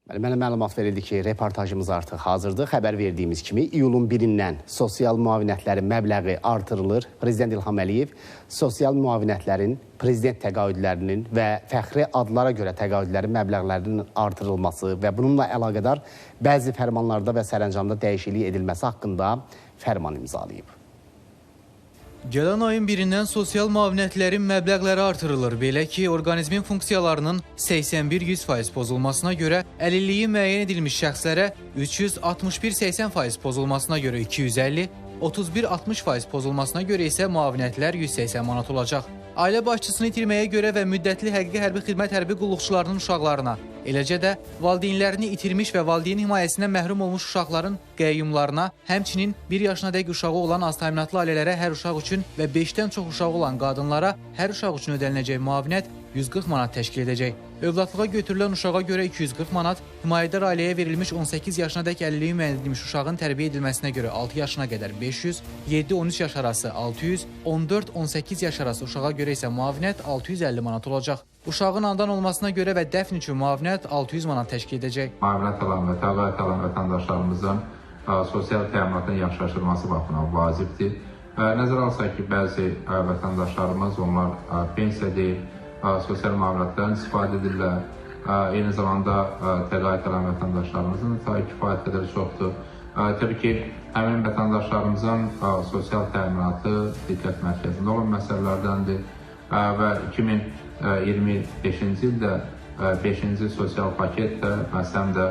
Mənə məlumat verildi ki, reportajımız artıq hazırdır. Xəbər verdiyimiz kimi iyulun 1-dən sosial müavinətlərin məbləği artırılır. Prezident İlham Əliyev sosial müavinətlərin, prezident təqaüdlərinin və fəxri adlara görə təqaüdlərin məbləğlərinin artırılması və bununla əlaqədar bəzi fərmanlarda və sərəncamda dəyişiklik edilməsi haqqında fərman imzalayıb. Gələn ayın 1-dən sosial müavinətlərin məbləğləri artırılır. Belə ki, orqanizmin funksiyalarının 81-100% pozulmasına görə əlilliyi müəyyən edilmiş şəxslərə 361-80% pozulmasına görə 250, 31-60% pozulmasına görə isə müavinətlər 180 manat olacaq. Ailə başçısını itirməyə görə və müddətli həqiqi hərbi xidmət hərbi qulluqçularının uşaqlarına, eləcə də valideynlərini itirmiş və valideyn himayəsindən məhrum olmuş uşaqların qəyyumlarına, həmçinin 1 yaşına dək uşağı olan az təminatlı ailələrə hər uşaq üçün və 5-dən çox uşağı olan qadınlara hər uşaq üçün ödəniləcək müavinət 140 manat təşkil edəcək. Övladlığa götürülən uşağa görə 240 manat, himayədar ailəyə verilmiş 18 yaşına dək əlilliyi müəyyən edilmiş uşağın tərbiyə edilməsinə görə 6 yaşına qədər 500, 7-13 yaş arası 600, 14-18 yaş arası uşağa görə isə müavinət 650 manat olacaq. Uşağın anadan olmasına görə və dəfn üçün müavinət 600 manat təşkil edəcək. Müavinət alan və təqaüd alan vətəndaşlarımızın sosial təminatın yaxşılaşdırılması baxımından vacibdir. Nəzərə alsaq ki, bəzi vətəndaşlarımız onlar pensiya deyil, sosial müavinətlərdən istifadə edirlər. Eyni zamanda təqaüd alan vətəndaşlarımızın sayı kifayət qədər çoxdur. Təbii ki, həmin vətəndaşlarımızın sosial təminatı diqqət mərkəzində olan məsələlərdəndir və 2025-ci ildə 5-ci sosial paket də məsələn də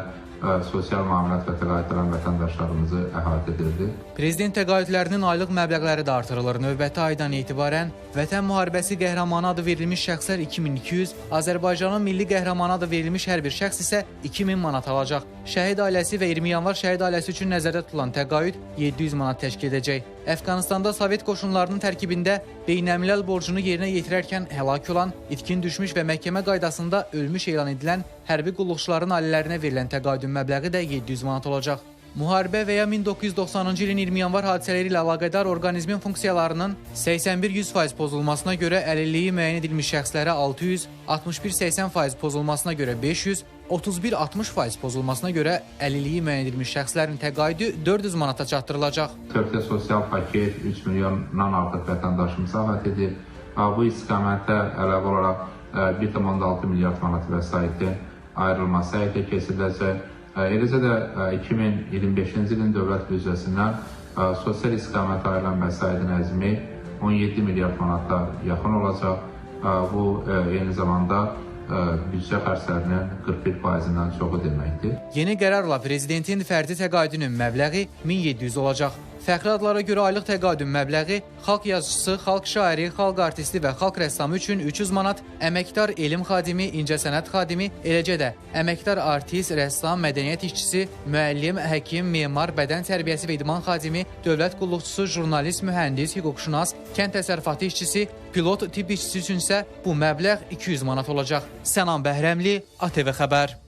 sosial müavinət və təqaüd alan vətəndaşlarımızı əhatə edirdi. Prezident təqaüdlərinin aylıq məbləğləri də artırılır. Növbəti aydan etibarən Vətən müharibəsi qəhrəmanı adı verilmiş şəxslər 2200, Azərbaycanın milli qəhrəmanı adı verilmiş hər bir şəxs isə 2000 manat alacaq. Şəhid ailəsi və 20 yanvar şəhid ailəsi üçün nəzərdə tutulan təqaüd 700 manat təşkil edəcək. Əfqanistanda Sovet qoşunlarının tərkibində beynəlmiləl borcunu yerinə yetirərkən həlak olan, itkin düşmüş və məhkəmə qaydasında ölmüş elan edilən hərbi qulluqçuların ailələrinə verilən təqaüdün məbləği də 700 manat olacaq. Müharibə və ya 1990-cı ilin 20 yanvar hadisələri ilə əlaqədar orqanizmin funksiyalarının 81-100% pozulmasına görə əlilliyi müəyyən edilmiş şəxslərə 600, 61-80% pozulmasına görə 500, 31-60% pozulmasına görə əlilliyi müəyyən edilmiş şəxslərin təqaüdü 400 manata çatdırılacaq. Tövsiyə sosial paket 3 milyondan artıq vətəndaşımızı əhatə edir. Bu istiqamətdə əlavə olaraq 1,6 milyard manat vəsaitin ayrılması həyata keçiriləcək. Eləcə də 2025-ci ilin dövlət büdcəsindən sosial istiqamətə ayrılan vəsaitin həcmi 17 milyard manata yaxın olacaq. Bu, eyni zamanda büdcə xərclərinin 41%-dən çoxu deməkdir. Yeni qərarla prezidentin fərdi təqaüdünün məbləği 1700 olacaq. Fəxri adlara görə aylıq təqaüdün məbləği xalq yazıçısı, xalq şairi, xalq artisti və xalq rəssamı üçün 300 manat, əməkdar elm xadimi, incəsənət xadimi, eləcə də əməkdar artist, rəssam, mədəniyyət işçisi, müəllim, həkim, memar, bədən tərbiyəsi və idman xadimi, dövlət qulluqçusu, jurnalist, mühəndis, hüquqşünas, kənd təsərrüfatı işçisi, pilot, tibb işçisi üçün isə bu məbləğ 200 manat olacaq. Sənan Bəhrəmli, ATV Xəbər.